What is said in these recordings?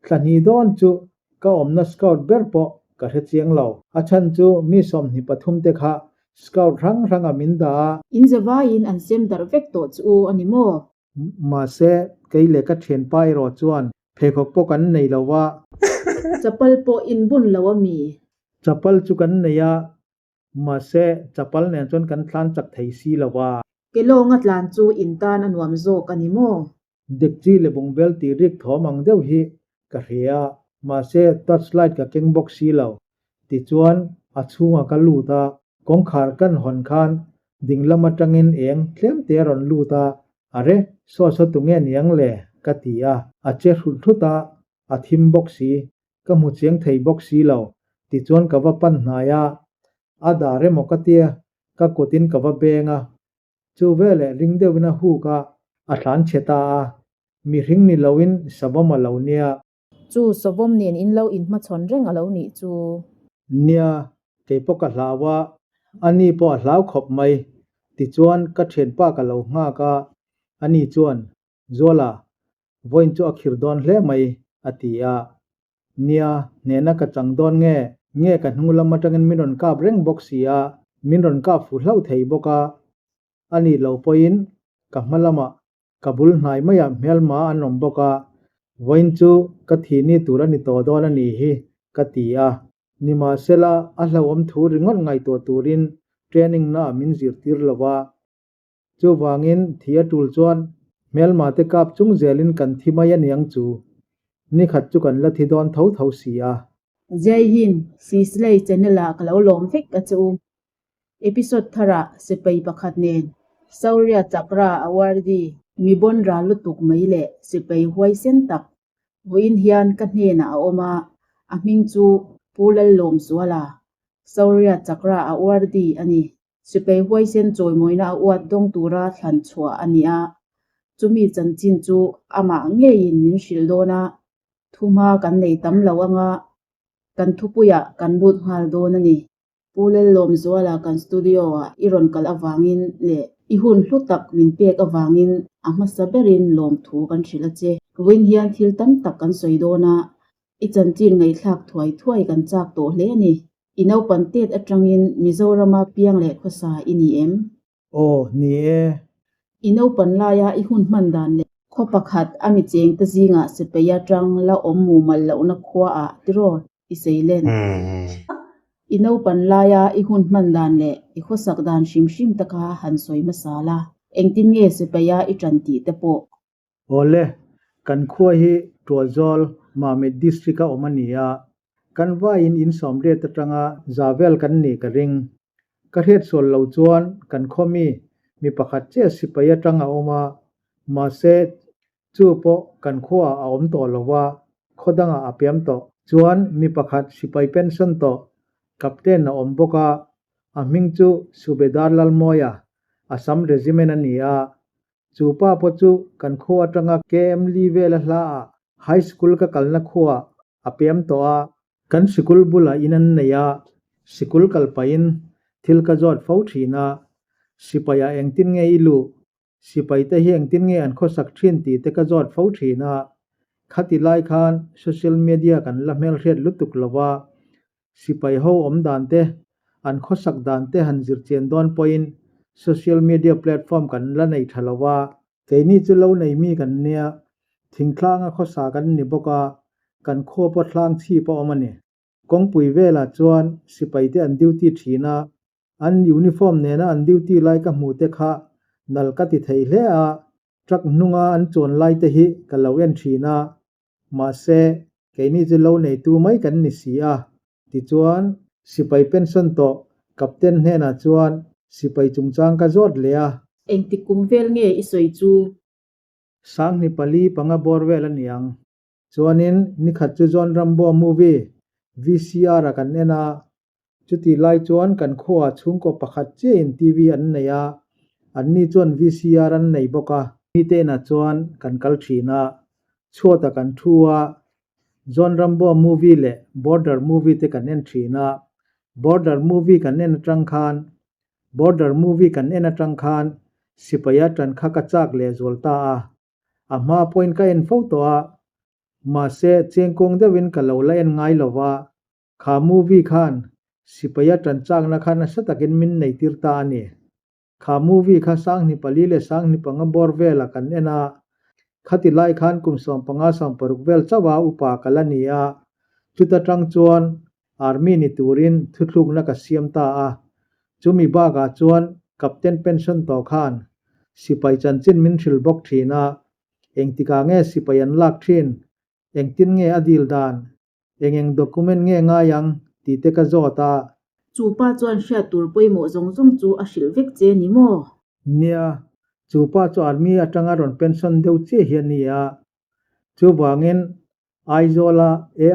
Thla hnih dawn chu ka awmna scout ber pawh ka hre chiang lo. A chhan chu mi 23 te kha scout hrang hranga min dah a. In zavaiin an sem darh vek tawh chu a ni maw? Mahse, kei leh ka thianpa erawh chuan pheikhawk pawh kan nei lo a. Chapal pawh in bun lo a mi? Chapal chu kan nei a, mahse chapal nen chuan kan tlan chak thei si lo a. Ke lawnga tlan chu in tan a nuam zawk a ni maw? Dekchi leh bungbel tih rik thawm ang deuh hi ka hria a, mahse torch light ka keng bawk si lo. Tichuan a chhungah ka lut a, kawngkhar kan hawn khan ding lam atangin eng tlem te a rawn lut a, Are, saw saw tunge niang le? ka ti a, a che hrut hrut a, a thim bawk si, ka hmu chiang thei bawk si lo. Tichuan ka va pan hnai a, a dar emaw ka tia, ka kutin ka va beng a, Chu veleh ring deuhin a huk a, a tlan chhe ta a. Mihring ni loin savawm a lo nia. Chu savawm nen in lo inhmachhawn reng a lo nih chu. Nia, kei pawh ka hlau a, ani pawh a hlau khawp mai. Tichuan ka thianpa ka lo nghak a, ani chuan, Zuala, vawiin chu a khir dawn hle mai, a ti a. Nia, hnehna ka chang dawn nge? Nge ka hnung lam atangin min rawn kap reng bawk si a, min rawn kap fu hlauh thei bawk a. A nih loh pawhin ka hma lamah ka bul hnai maiah hmelma an awm bawk a, vawiin chu ka thihni tur a ni tawh dawn a nih hi, ka ti a. Nimahsela, a hlauhawm thu ringawt ngaihtuah turin training naah min zirtir lo va. Chuvangin thi a tul chuan hmelma te kap chung zelin kan thi mai a niang chu. Nikhat chu kan la thi dawn tho tho si a. Jai Hind, Sisley channel ah ka lo lawm vek a che u. Episode tharah sipai pakhat nen Shaurya Chakra awardee mi bawn ral lutuk mai leh sipai huaisen tak vawiin hian ka hnenah a awm a, a hming chu Pu Lallawmzuala, Shaurya Chakra awardee a ni. Sipai huaisen chawimawina a uat dawng tura thlan chhuah a ni a, chumi chanchin chu amah ngeiin min hrilh dawn a, thuma kan nei tam lo anga kan thupuiah kan lut nghal dawn a ni. Pu Lellawmzuala kan studio-ah i rawn kal avangin leh i hun hlu tak min pek avangin a hmasa berin lawmthu kan hrilh a che. Vawiin hian thil tam tak kan sawi dawn a, i chanchin ngaihthlak thuai thuai kan chak tawh hle a ni. I naupan tet atangin Mizorama piang leh khawsa i ni em? Aw, ni e. I naupan laia i hun hman dan leh. Khaw pakhat a mi chengte zingah sipai atang la awm mumal lohna khua ah tiraw i sei len. I naupan laia i hun hman dan leh i khawsak dan hrim hrim te kha han sawi hmasa la, engtin nge sipaia i tan tih te pawh. Awle, kan khua hi Tualzawl, Mamit District-a awm a ni a, kan vaiin in sawmriat atanga za vel kan nih ka ring. Ka hriat sual lo chuan kan khaw mi mi pakhat chiah sipai atang a awm a, mahse chu pawh kan khuaah a awm tawh lo a, khaw dangah a piam tawh. Chuan mi pakhat sipai pension tawh Captain a awm bawk a, a hming chu Subedar Lalmawia, Assam Regiment a ni a, Chu pa pawh chu kan khua atanga KM Li vela hla ah High School ka kalna khuaah a pem tawh a. Kan sikul bulah in an nei a, sikul kal pahin thil ka zawt fo thin a, sipaiah engtin nge i luh, sipai te hi engtin nge an khawsak thin tih te ka zawt fo thin a. Khati lai khan social media kan la hmelhriat lutuk lo va, Sipai ho awm dan te, an khawsak dan te han zir chian dawn pawhin social media platform kan la nei tha lo a. Keini chu lo nei mi kan nia, thingtlanga khawsa kan ni bawk a, kan khua pawh thlang chhip a awm a ni. Kawngpui velah chuan sipai te an duty thin a, an uniform nena an duty lai ka hmuh te kha nal ka ti thei hle a, truck hnunga an chuan lai te hi ka lo en thin a, Mahse, keini chu lo neitu mai kan ni si a. Tichuan, sipai pension tawh Captain hnenah chuan sipai chungchang ka zawt leh a. Engtik kum vel nge i sawi chu? Sanghni pali panga bawr vel a niang. Chuanin nikhat chu John Rambo movie VCR a kan en a, chutih lai chuan kan khuaah chhungkaw pakhat chiahin TV an nei a, anni chuan VCR an nei bawk a. Mite inah chuan kan kal thin a, chhuatah kan thu a, John Rambo movie leh Border movie te kan en thin a, Border movie kan en atang khan Border movie kan en atang khan sipaia tan kha ka chak lehzual ta a, a hma pawhin ka en fo tawh a. Mahse, chengkawng deuhin ka lo la en ngai lo va, kha movie khan sipaia ṭan chakna kha nasa takin min neitir ta a ni. Kha movie kha Sanghni pali leh Sanghni panga bawr velah kan en a, khati lai khan kum 15 16 vel chauha upa ka la ni a, chuta tang chuan Army ni turin thuthlukna ka siam ta a, chumi bakah chuan Captain pension tawh khan sipai chanchin min hrilh bawk thin a, engtikah nge sipai an lak thin, engtin nge a dil dan, Eng eng document nge ngai ang tih te ka zawt a. Chu pa chuan hriat tur pawimawh zawng zawng chu a hrilh vek che ni maw? Nia, chu pa chu army atanga rawn pension deuh chiah hi a ni a. Chuvangin Aizawla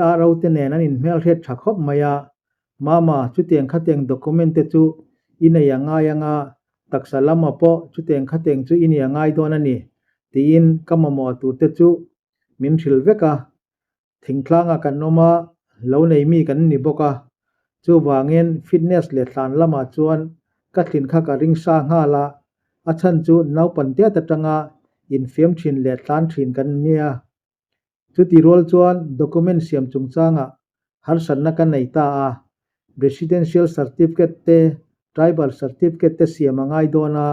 ARO te nen an inhmelhriat tha khawp mai a. Mama, chutiang khatiang document te chu i nei a ngai anga, taksa lamah pawh chutiang khatiang chu i ni a ngai dawn a ni, tiin ka mamawh tur te chu min hrilh vek a. Thingtlangah kan awm a, lo nei mi kan ni bawk a. Chuvangin fitness leh thlan lamah chuan ka thlin kha ka ring sa nghal a, a chhan chu naupan tiat atanga infiam thin leh thlan thin kan nia. Chuti rual chuan document siam chungchangah harsatna ka nei ta a, residential certificate te, tribal certificate te siam a ngai dawn a,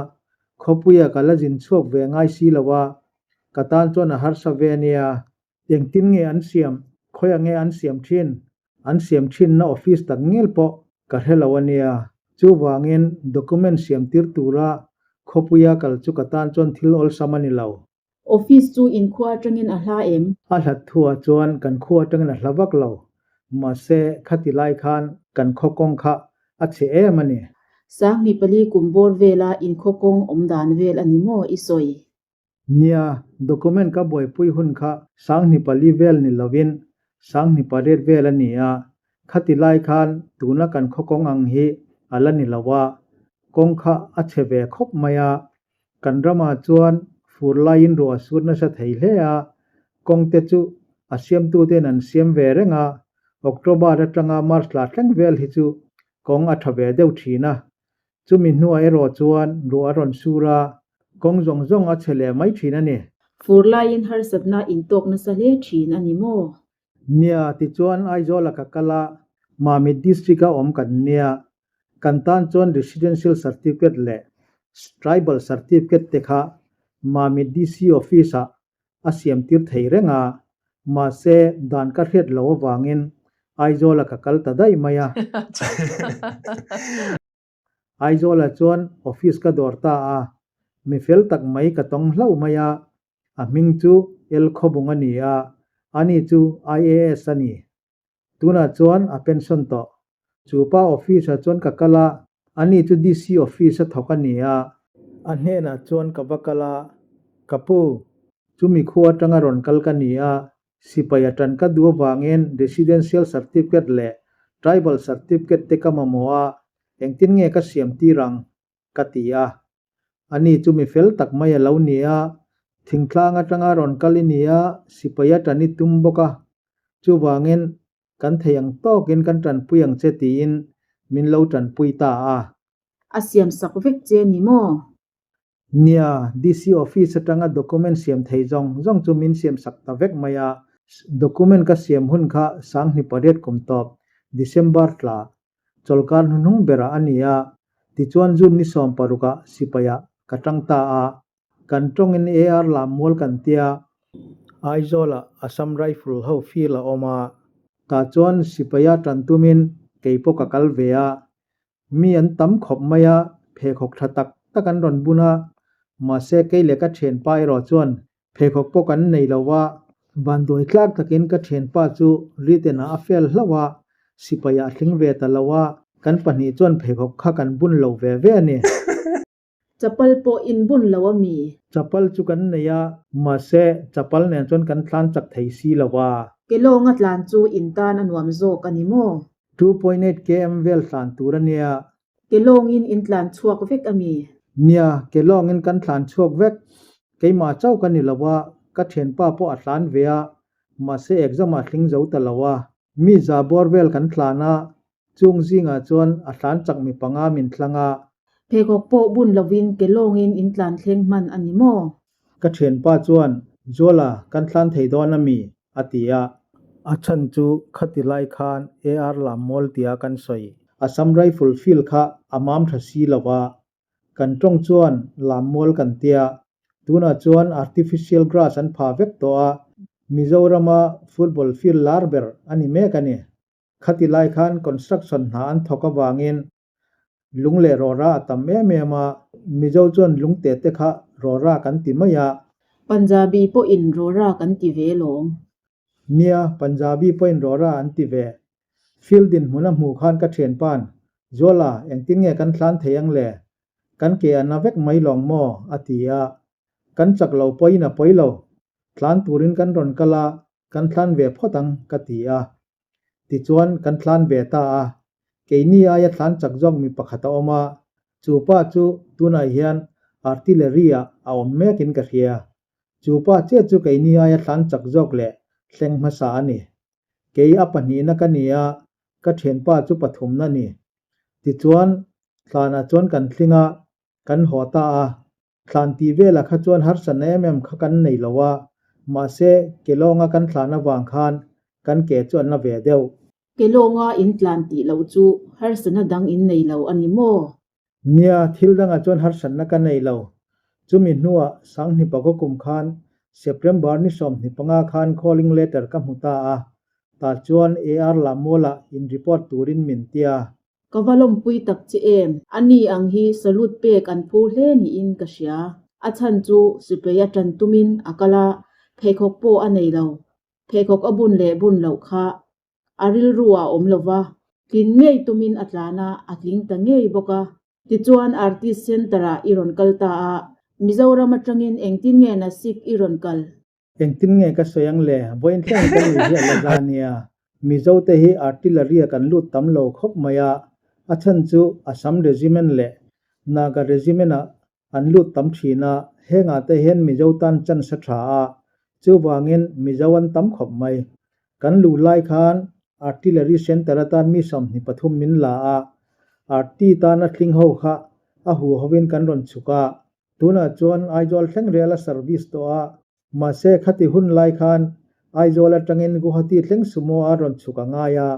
khawpuia ka la zin chhuak ve ngai si lo a, ka tan chuan a harsa ve nia. Engtin nge an siam? Khawiah nge an siam thin? An siam thinna office tak ngel pawh ka hre lo a nia. Chuvangin document siam tir tura khawpuia kal chu ka tan chuan thil awlsam a ni lo. Office chu in khua atangin a hla em? A hlat thuah chuan kan khua atangin a hla vak lo. Mahse, khati lai khan kan khaw kawng kha a chhe em a ni. Sangni pali kum bawr vela in khaw kawng awm dan vel a ni maw i sawi? Nia, document ka buaipui hun kha Sanghni pali vel ni lovin Sanghni pariat vel a ni a, khati lai khan tuna kan khaw kawng ang hi a la ni lo a, kawng kha a chhe ve khawp mai a, kan ramah chuan fur laiin ruah a sur nasa thei hle a, kawng te chu a siamtuten an siam ve reng a, October atanga March thla thleng vel hi chu kawng a tha ve deuh thin a, Chumi hnuah erawh chuan ruah a rawn sur a, kawng zawng zawng a chhe leh mai thin a ni. Fur laiin harsatna intawk nasa hle thin a ni maw? Nia, tichuan Aizawla ka kal a, Mamit District-a awm kan nia. Kan tan chuan Residential Certificate leh Tribal Certificate te kha Mamit DC Office-ah a siam tir thei reng a, mahse dan ka hriat loh avangin Aizawla ka kal ta daih mai a. Aizawla chuan office ka dawr ta a, mi fel tak mai ka tawng hlauh mai a, a hming chu El Khawbung a ni a, ani chu IAS a ni. Tunah chuan a pension tawh. Chu pa office-ah chuan ka kal a, ani chu DC office-a thawk a ni a. A hnenah chuan ka va kal a, Ka pu, chumi khua atanga rawn kal ka ni a, sipai a tan ka duh avangin residential certificate leh tribal certificate te ka mamawh a, engtin nge ka siam tir ang? ka ti a. Ani chu mi fel tak mai a lo ni a, thingtlang atanga rawn kal i ni a, sipai a tan i tum bawk a. Chuvangin, kan thei ang tawkin kan tanpui ang che tiin min lo tanpui ta a. A siam sak vek che ni maw? Nia, DC office atanga document siam thei zawng zawng chu min siam sak ta vek mai a. Document ka siam hun kha Sanghni pariat kum tawp, December tla, Chawlkar hnuhnung berah a ni a, tichuan June ni 16 ah sipaiah ka tang ta a. Kan tawngin AR lam mual kan tia. Aizawlah Assam Rifle ho field a awm a. Tah chuan sipaia tan tumin kei pawh ka kal ve a. Mi an tam khawp mai a, pheikhawk tha tak tak an rawn bun a. Mahse kei leh ka thianpa erawh chuan Pheikhawk pawh kan nei lo a, vanduai tlak takin ka thianpa chu written ah a fail hlauh a, sipai ah a tling ve ta lo a, kan pahnih chuan pheikhawk kha kan bun lo ve ve a ni. Chapal pawh in bun lo a mi? Chapal chu kan nei a, mahse chapal nen chuan kan tlan chak thei si lo a. Kelawnga tlan chu in tan a nuam zawk a ni maw? 2.8 km vel tlan tur a nia. Kelawngin in tlan chhuak vek a mi? Nia, kelawngin kan tlan chhuak vek. Keimah chauh ka ni lo a, ka thianpa pawh a tlan ve a, mahse exam ah tling zo ta lo a. Mi za bawr vel kan tlan a, chung zingah chuan a tlan chak mi panga min tlang a. Pheikhawk pawh bun lovin kelawngin in tlan thleng hman a ni maw? Ka thianpa chuan, Zuala, kan tlan thei dawn a mi? a ti a. A chhan chu khati lai khan AR Lammual tia kan sawi. Assam Rifle field kha a mam tha si lo va, kan tawng chuan Lammual kan tia. Tunah chuan artificial grass an pha vek tawh a, Mizorama football field lar ber a ni mek a ni. Khati lai khan construction hna an thawk avangin lung leh rawra a tam em em a, Mizo chuan lung te te kha rawra kan ti mai a. Punjabi pawhin rawra kan ti ve lawm. Nia, Punjabi pawhin rawra an ti ve. Field dinhmun a hmuh khan ka thianpa'n, Zuala, engtin nge kan thlan thei ang le? Kan ke a na vek mai lawng maw? a ti a. Kan chak lo pawhin a pawi lo. Tlan turin kan rawn kal a, kan thlan ve phawt ang, ka ti a. Tichuan, kan thlan ve ta a. Keini aia thlan chak zawk mi pakhat a awm a, chu pa chu tunah hian artillery-ah a awm mekin ka hria. Chu pa chiah chu keini aia thlan chak zawk leh thleng hmasa a ni. Kei a pahnihna ka ni a, ka thianpa chu pathumna a ni. Tichuan, thlanah chuan kan tling a, kan haw ta a. Thlan tih velah kha chuan harsatna em em kha kan nei lo a, mahse kelawnga kan thlan avang khan kan ke chu an la ve deuh. Kelawnga in tlan tih loh chu harsatna dang in nei lo a ni maw? Nia, thil dangah chuan harsatna ka nei lo. Chumi hnuah Sanghnipa kum khan September ni 25 khan calling letter ka hmu ta a, tah chuan AR Lammualah in report turin min tia. Ka va lawmpui tak che em? Ani ang hi salute pek an phu hle niin ka hria. A chhan chu sipai a tan tumin a kal a, pheikhawk pawh a nei lo. Pheikhawk a bun leh bun loh kha a rilru ah a awm lo va, tlin ngei tumin a tlan a, a tling ta ngei bawk a. Tichuan Artist Centre ah i rawn kal ta a, Mizoram atangin engtin nge Nasik i rawn kal? Engtin nge ka sawi ang le? Vawiin thleng ka nuih hi a la za nia. Mizo te hi artillery a kan lut tam lo khawp mai a, a chhan chu Assam Regiment leh Naga Regiment ah an lut tam thin a, hengah te hian Mizo tan chance a tha a, chuvangin Mizo an tam khawp mai. Kan luh lai khan Artillery Centre atan mi 23 min la a, Arti tana tling ho kha a hu hovin kan rawn chhuk a, Tunah chuan Aizawl thleng rel a service tawh a, mahse khati hun lai khan Aizawl atangin Guwahati thleng Sumo a rawn chhuk a ngai a,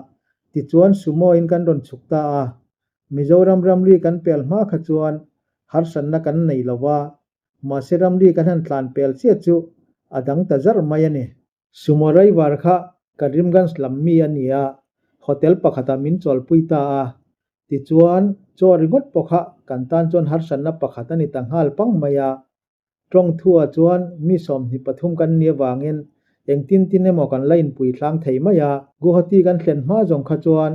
tichuan Sumo in kan rawn chhuk ta a. Mizoram ramri kan pel hma kha chuan harsatna kan nei lo va, mahse ramri kan han tlan pel chiah chu a dang ta zar mai a ni. Sumo driver kha Karimganj lam mi a ni a, hotel pakhatah min chawlpui ta a. Tichuan, chaw ringawt pawh kha kan tan chuan harsatna pakhat a ni ta nghal pang mai a. Tawng thuah chuan mi 23 kan nih avangin engtin tin emaw kan la inpui tlang thei mai a. Guwahati kan thlen hma zawng kha chuan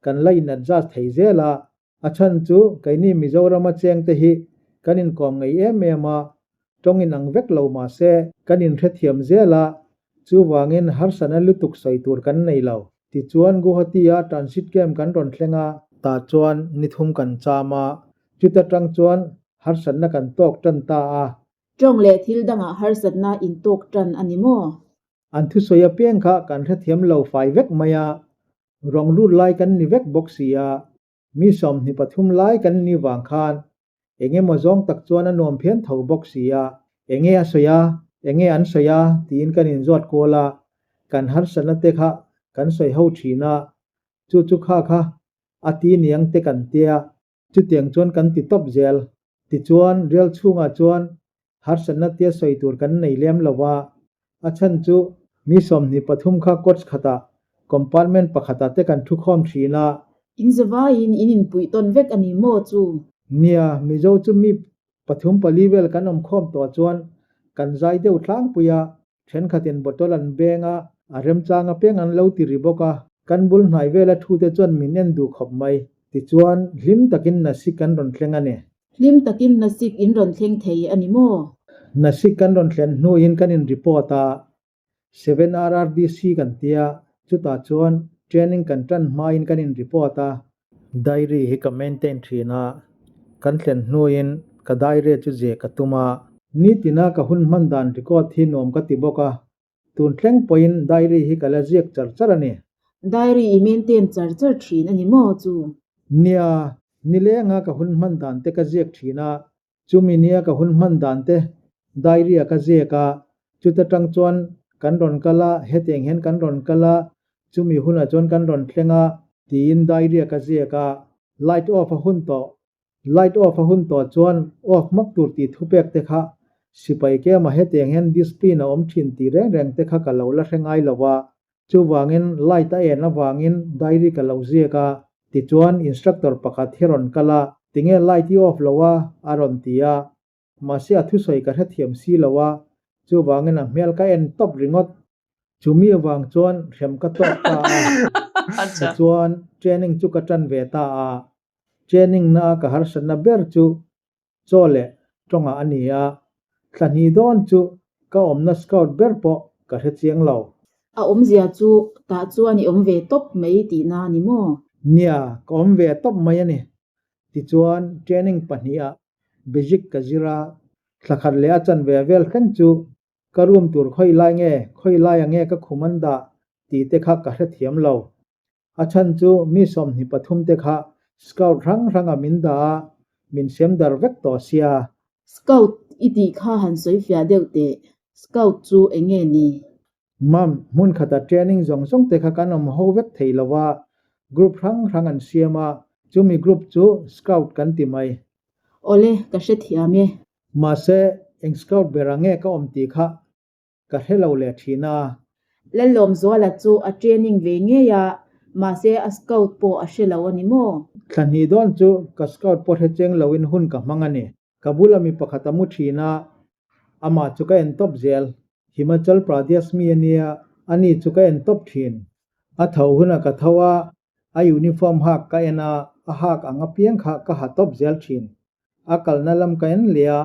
kan la in adjust thei zel a. A chhan chu keini Mizorama chengte hi kan inkawm ngei em em a, tawng inang vek lo mah se kan inhrethiam zel a, chuvangin harsatna lutuk sawi tur kan nei lo. Tichuan Guwahati-a transit camp kan rawn thleng a, tah chuan ni thum kan cham a, chuta tang chuan harsatna kan tawk tan ta a. Tawng leh thil dangah harsatna intawk tan a ni maw? An thusawi apiang kha kan hrethiam lo fai vek mai a, Rawng lut lai kan ni vek bawk si a, mi 23 lai kan ni vang khan eng emaw zawng tak chuan a nuam phian tho bawk si a, enge a sawi a, enge an sawi a tiin kan inzawt kual a, kan harsatna te kha kan sawi ho thin a, chu chu kha kha a ti niang te kan tia, chutiang chuan kan ti tawp zel. Tichuan, rial chhungah chuan harsatna tia sawi tur kan nei lem lo va, a chhan chu mi 23 kha coach khatah compartment pakhatah te kan thukhawm thin a. In zavaiin in inpuih tawn vek a ni maw chu? Nia, Mizo chu mi pathum pali vel kan awm khawm tawh chuan kan zai deuh tlangpui a, Thenkhatin bottle an beng a, a remchang apiang an lo ti ri bawk a. Kan bul hnai vela thute chuan min en duh khawp mai. Tichuan, hlim takin Nasik kan rawn thleng a ni. Hlim takin Nasik in rawn thleng thei a ni maw? Nasik kan rawn thlen hnuin kan in report a, 7RRDC kan tia, chutah chuan training kan tan hmain kan in report a. Diary hi ka maintain thin a, kan thlen hnuin ka diary chu zeh ka tum a. Nitina ka hun hman dan record hi nuam ka ti bawk a, tun thleng pawhin diary hi ka la ziak char char a ni. Diary i maintain char char thin a ni maw chu? Nia, nilenga ka hun hman dan te ka ziak thin a, chumi nia ka hun hman dan te diary-a ka ziak a, chuta tang chuan Kan rawn kal a, hetiang hian kan rawn kal a, chumi hunah chuan kan rawn thleng a, tiin diary a ka ziak a. Light off a hun tawh. Light off a hun tawh chuan off hmak tur tih thupek te kha sipai kema hetiang hian discipline a awm thin tih reng reng te kha ka lo la hre ngai lo a. Chuvangin light a en avangin diary ka lo ziak a, tichuan instructor pakhat hi rawn kal a, tinge light i off lo a? a rawn ti a. Mahse a thusawi ka hrethiam si lo a, chuvangin a hmel ka en tawp ringawt. Chumi avang chuan hrem ka tawk ta a, tichuan training chu ka tan ve ta a. Training na a ka harsatna ber chu chaw leh tawngah a ni a, thla hnih dawn chu ka awmna scout ber pawh ka hre chiang lo. A awmzia chu tah chuan i awm ve tawp mai tihna a ni maw? Nia, ka awm ve tawp mai a ni. Tichuan training pahnihah Basic ka zir a, thla khat leh a chanve vel thleng chu ka room tur khawi lai nge, khawi laia nge ka khum an dah tih te kha ka hrethiam lo. A chhan chu mi 23 te kha scout hrang hranga min dah a, min sem dar vek tawh sia. Scout i tih kha han sawi fiah deuh teh, scout chu eng nge ni? Mam, hmun khata training zawng zawng te kha kan awm ho vek thei lo a, group hrang hrang an siam a, chumi group chu scout kan ti mai. Awle, ka hrethiam e. Mahse, eng scout ber ang nge ka awm tih kha ka hre lo leh thin a. Lalawmzuala chu a training ve ngei a, mahse a scout pawh a hre lo a ni maw? Thla hnih dawn chu ka scout pawh hre cheng loin hun ka hmang a ni. Ka bula mi pakhat a mu thin a, amah chu ka en tawp zel. Himachal Pradesh mi a nia, ani chu ka en tawp thin. A tho hunah ka tho a, a uniform hak ka en a, a hak ang apiang kha ka ha tawp zel thin. A kalna lam ka en leh a,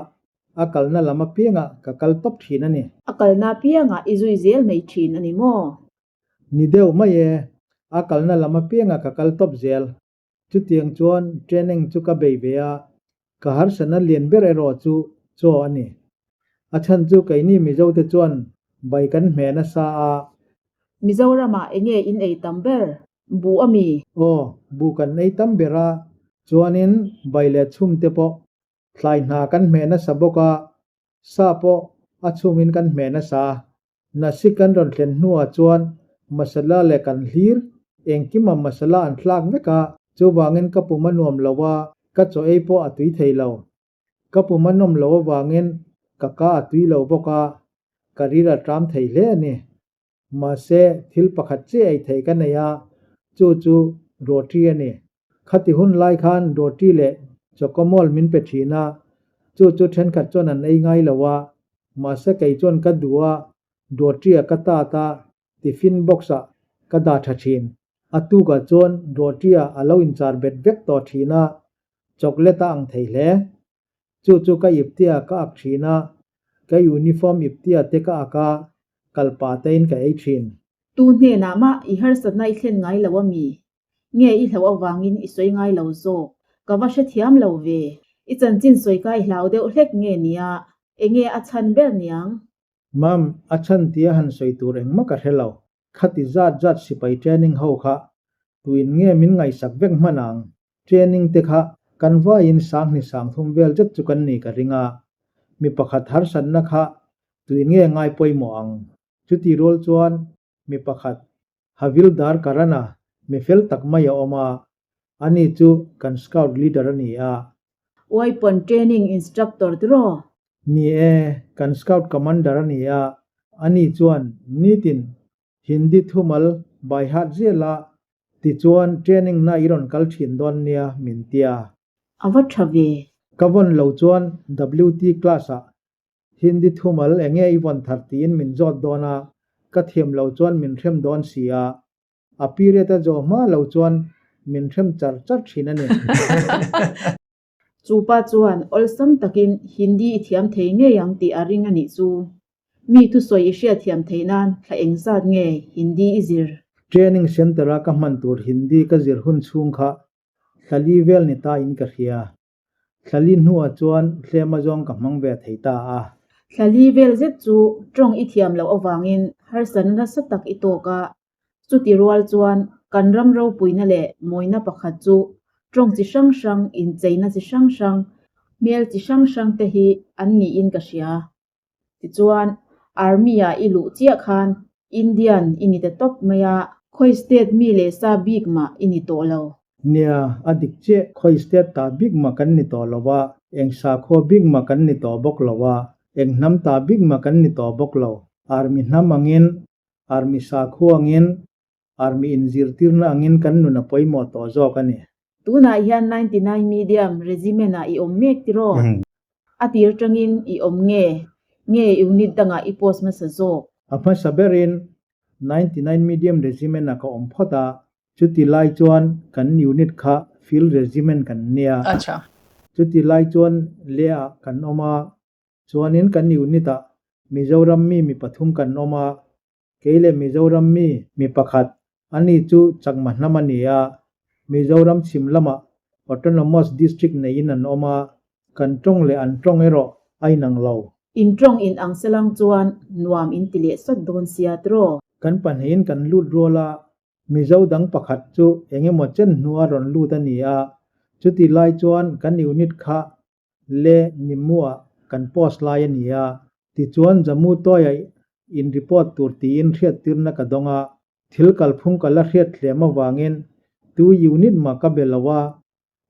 a kalna lam apiangah ka kal tawp thin a ni. A kalna apiangah i zui zel mai thin a ni maw? Ni deuh mai e, a kalna lam apiangah ka kal tawp zel. Chutiang chuan training chu ka bei ve a, ka harsatna lian ber erawh chu chaw a ni. A chhan chu keini Mizote chuan bai kan hmeh nasa a. Mizoramah enge in ei tam ber? Buh a mi? Aw, buh kan ei tam ber a, chuanin bai leh chhum te pawh thlai hna kan hmeh nasa bawk a, sa pawh a chhumin kan hmeh nasa. Nasi kan rawn thlen hnuah chuan masala leh kan hlir engkima masala an thlak vek a, chuvangin ka pum a nuam lo a, ka chaw ei pawh a tui thei lo. Ka pum a nawm lo avangin ka ka a tui lo bawk a, ka ril a tram thei hle a ni. Mahse, thil pakhat chiah ei theih ka nei a, chu chu roti a ni. Khati hun lai khan roti leh chawkawmawl min pe thin a, chu chu thenkhat chuan an ei ngai lo a, mahse kei chuan ka duh a, roti-a ka tat a, tiffin box-ah ka dah tha thin. A tukah chuan roti-a a lo inchar bet vek tawh thin a, chocolate a ang thei hle. Chu chu ka iptia ka ak thin a, ka uniform iptia te ka ak a, kalpa tein ka ei thin. Tu hnenah mah i harsatna i thlen ngai lo a mi? Nge i hlauh avangin i sawi ngai lo zawk? Ka va hrethiam lo ve. I chanchin sawi ka i hlau deuh hlek nge nia? Enge a chhan ber niang? Mam, a chhan tia han sawi tur engmah ka hre lo. Khati zat zat sipai training ho kha tuin nge min ngaihsak vek hman ang? Training te kha kan vaiin sanghni sangthum vel zet chu kan ni ka ring a. Mi pakhat harsatna kha tuin nge ngai pawimawh ang? Chuti rual chuan mi pakhat Havildar Karana mi fel tak mai a awm a, ani chu kan scout leader a ni a. Weapon training instructor tiraw? Ni e, kan scout commander a ni a, ani chuan nitin Hindi thumal by heart zel a, tichuan training na i rawn kal thin dawn nia min tia. A va tha ve. Ka vawn lo chuan WT class ah Hindi thumal enge i vawn thar tiin min zawt dawn a, ka thiam lo chuan min hrem dawn si a, a period a zawh hma lo chuan min hrem char char thin a ni. Chu pa chuan awlsam takin Hindi i thiam thei ngei ang tih a ring a nih chu. Mi thusawi i hriatthiam theih nan thla engzat nge Hindi i zir? Training Centre-a ka hman tur Hindi ka zir hun chhung kha thla li vel ni ta in ka hria. Thla li hnuah chuan hlema zawng ka hmang ve thei ta a. Thla li vel zet chu tawng i thiam loh avangin harsatna nasa tak i tawk a. Chuti rual chuan kan ram ropuina leh mawina pakhat chu tawng chi hrang hrang, incheina chi hrang hrang, hmel chi hrang hrang te hi an niin ka hria. Tichuan, Army-ah i luh chiah khan Indian i ni ta tawp mai a, khawi state mi leh sa bik mah i ni tawh lo. Nia, a dik chiah, khawi state ta bik mah kan ni tawh lo a, eng sakhua bik mah kan ni tawh bawk lo a, eng hnam ta bik mah kan ni tawh bawk lo. Army hnam angin, Army sakhua angin, Army inzirtirna angin kan nun a pawimawh tawh zawk a ni. Tunah hian 99 Medium Regiment-ah i awm mek tiraw? A tir tangin i awm nge? Nge unit dangah i post hmasa zawk? A hmasa berin 99 Medium Regiment-ah ka awm phawt a, chuti lai chuan kan unit kha Field Regiment kan nia. Chuti lai chuan Leh-ah kan awm a, chuanin kan unit-ah Mizoram mi mi pathum kan awm a, Kei leh Mizoram mi mi pakhat, ani chu Chakma hnam a ni a, Mizoram chhim lamah Autonomous District neiin an awm a, kan tawng leh an tawng erawh a inang lo. In tawng in ang selang chuan nuam in ti leh sawt dawn sia tiraw? Kan pahnihin kan lut rual a, Mizo dang pakhat chu eng emaw chen hnua rawn lut a ni a, chuti lai chuan kan unit kha Le Nimmuah kan post lai a ni a, tichuan Jammu Tawia in report tur tiin hriattirna ka dawng a, thil kalphung ka la hriat hlem avangin tu unit mah ka be lo a,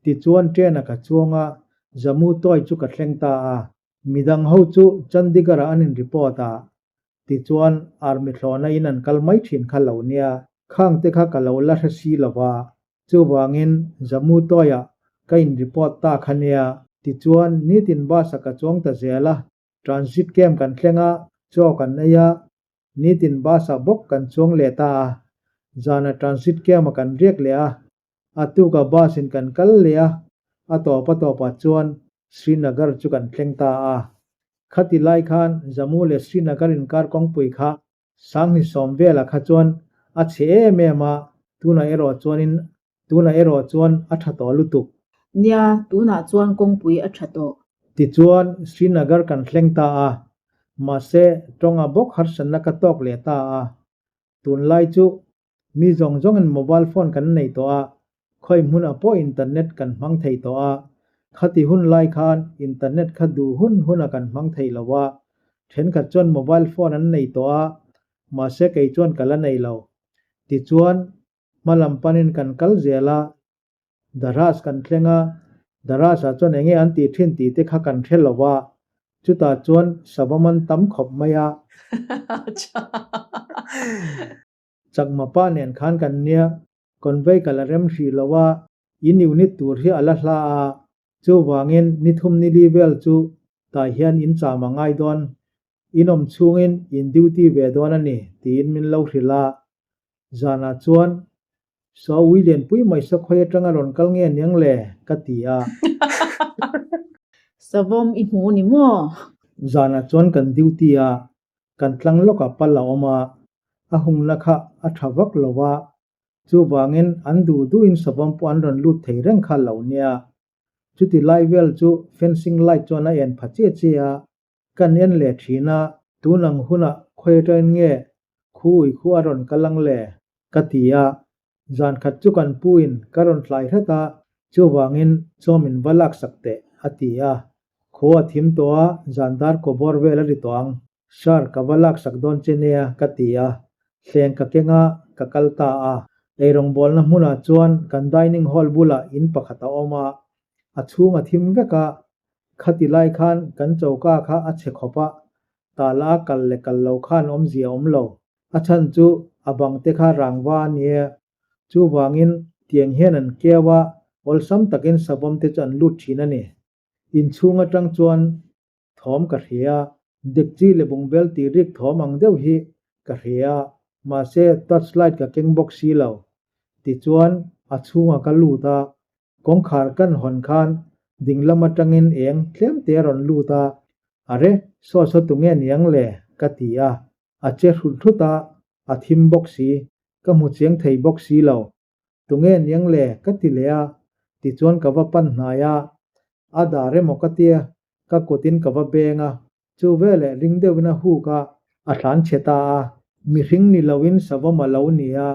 tichuan train a ka chuang a, Jammu Tawi chu ka thleng ta a, midang ho chu Chandigarh-ah an in report a, Tichuan, army thlawhna in an kal mai thin kha lo nia, khang te kha ka lo la hre si lo va, chuvangin Jammu Tawia ka in report ta kha nia. Tichuan, nitin bus a ka chuang ta zel a, transit camp kan thleng a, chaw kan ei a, nitin bus ah bawk kan chuang leh ta a, zana transit camp a kan riak leh a, a tukah bus in kan kal leh a, a tawp a tawpah chuan Srinagar chu kan thleng ta a. Khati lai khan Jammu leh Srinagar inkar kawngpui kha Sanghni sawm velah kha chuan a chhe em em a, tunah erawh chuanin tunah erawh chuan a tha tawh lutuk. Nia, tunah chuan kawngpui a tha tawh. Tichuan Srinagar kan thleng ta a, mahse tawnga bawk harsatna ka tawk leh ta a. Tunlai chu Mi zawng zawngin mobile phone kan nei tawh a, khawi hmunah pawh internet kan hmang thei tawh a. Khati hun lai khan internet kha duh hun hunah kan hmang thei lo a, thenkhat chuan mobile phone an nei tawh a, mahse kei chuan ka la nei lo. Tichuan, hma lam panin kan kal zel a, Daras kan thleng a, Daras-ah chuan enge an tih thin tih te kha kan hre lo a, chutah chuan sava man tam khawp mai a. Chakma pa nen khan kan nia, convey ka la rem hrih lo a, in unit tur hi a la hla a, chuvangin ni thum ni li vel chu tah hian in cham a ngai dawn, in awm chhungin in duty ve dawn a ni tiin min lo hrilh a, zanah chuan Saw ui lianpui mai sakhawi atanga rawn kal nge niang le? ka ti a. Savawm i hmu ni maw? Zanah chuan kan duty a, kan tlang lawkah pal a awm a, a hungna kha a tha vak lo a, chuvangin an duh duhin savawm pawh an rawn lut thei reng kha lo nia. Chuti lai vel chu fencing light chuan a en pha chiah chiah a, kan en leh thin a, tun ang hunah khawi atangin nge khu ui khu a rawn kal ang le? ka ti a, zan khat chu kan pu in ka rawn tlai hret a, chuvangin chaw min va laksak teh a ti a, khaw a thim tawh a, zan dar kaw bawr vel a ri tawh ang, Sir ka va laksak dawn che nia ka ti a, hleng ka keng a, ka kal ta a. Eirawngbawlna hmunah chuan kan dining hall bulah in pakhat a awm a, a chhung a thim vek a, khati lai khan kan choka kha a chhe khawp a, tala a kal leh kal lo khan awmzia a awm lo. A chhan chu a bang te kha rangva a nia, chuvangin tiang hian an keu a, awlsam takin savawm te chu an lut thin a ni. Inchhung atang chuan thawm ka hria, dekchi leh bungbel tih rik thawm ang deuh hi ka hria, mahse torch light ka keng bawk si lo. Tichuan a chhungah ka lut a, Kawngkhar kan hawn khan ding lam atangin eng tlem te a rawn lut a, Are, saw saw tunge niang le? ka ti a, a che hrut hrut a, a thim bawk si, ka hmu chiang thei bawk si lo. Tunge niang le? ka ti leh a, tichuan ka va pan hnai a, a dar emaw ka tia, ka kutin ka va beng a, chu veleh ring deuhin a huk a, a tlan chhe ta a. Mihring ni loin savawm a lo ni a,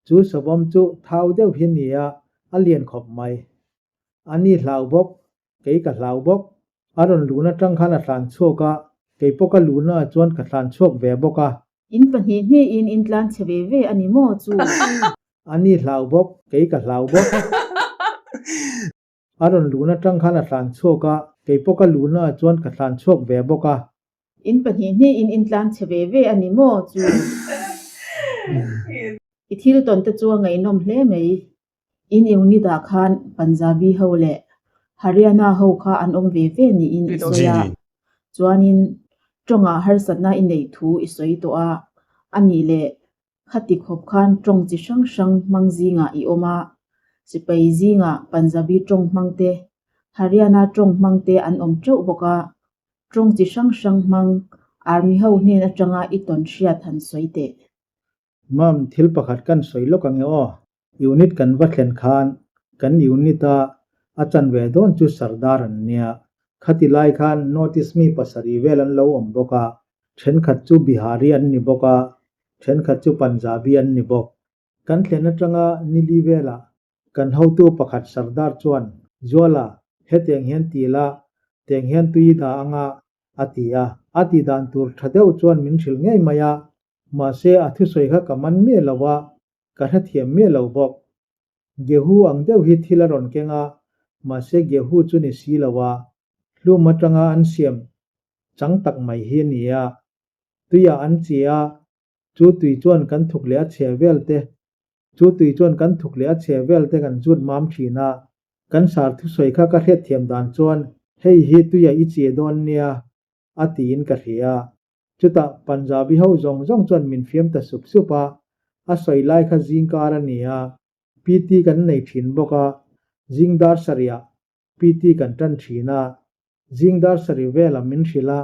Chu savawm chu thau deuh hi nia, a lian khawp mai. A ni hlau bawk, kei ka hlau bawk. A rawn lun atang khan a tlan chhuak a, Kei pawh ka luhna ah chuan ka tlan chhuak ve bawk a. In pahnih hnihin in tlan chhe ve ve a ni maw chu? A ni hlau bawk, kei ka hlau bawk. A rawn luhna tang khan a tlan chhuak a, kei pawh ka luhna ah chuan ka tlan chhuak ve bawk a. In pahnih hnihin in tlan chhe ve ve a ni maw chu? I thil tawn te chu a ngaihnawm hle mai. In unit ah khan Punjabi ho leh Haryana ho kha an awm ve ve niin i sawi a, chuanin tawngah harsatna i neih thu i sawi tawh a, a nih leh khati khawp khan tawng chi hrang hrang hmang zingah i awm a, sipai zingah Punjabi tawng hmang te, Haryana tawng hmang te an awm teuh bawk a, tawng chi hrang hrang hmang Army ho hnen atanga i tawn hriat han sawi teh. Mam, thil pakhat kan sawi lawk ang e aw. Unit kan va thlen khan kan unit a a chanve dawn chu Sardar an nia. Khati lai khan notice mi pasarih vel an lo awm bawk a, thenkhat chu Bihari an ni bawk a, thenkhat chu Punjabi an ni bawk. Kan thlen atanga nili velah kan hotu pakhat Sardar chuan, Zuala, hetiang hian ti la, tiang hian tui dah anga, a ti a. A tih dan tur tha deuh chuan min hrilh ngei mai a, Mahse, a thusawi kha ka man miah lo a, ka hrethiam miah lo bawk. Gehu ang deuh hi thil a rawn keng a, mahse Gehu chu ni si lo a, hlum atanga an siam chang tak mai hi a ni a. Tuiah an chi a, chu tui chuan kan thuk leh a chhe vel te, chu tui chuan kan thuk leh a chhe vel te kan zut mam thin a. Kan sar thusawi kha ka hriatthiam dan chuan hei hi tuiah i chi dawn nia, a tiin ka hria. Chutah Punjabi ho zawng zawng chuan min fiam ta sup sup a, a sawi lai kha zingkar a ni a, PT kan nei thin bawk a, zing dar sarihah PT kan tan thin a, zing dar sarih velah min hrilh a,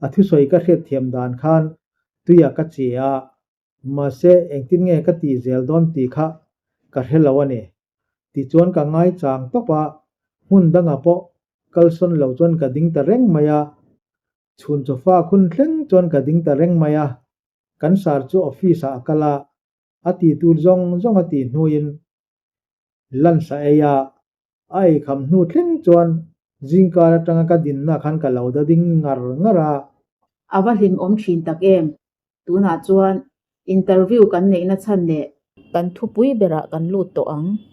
a thusawi ka hriatthiam dan khan tuiah ka che a, mahse engtin nge ka tih zel dawn tih kha ka hre lo a ni. Tichuan ka ngaichang tawp a, hmun dangah pawh kalsawn lo chuan ka ding ta reng mai a, Chhun chawfa khun thleng chuan ka ding ta reng mai a, kan sar chu office ah a kal a, a ti tur zawng zawng a tih hnuin lunch a ei a, a ei kham hnu thleng chuan zingkar atanga ka dinna khan ka lo da ding ngar ngar a. A va hlimawm thin tak em? Tunah chuan interview kan neihna chhan leh. Kan thupui berah kan lut tawh ang.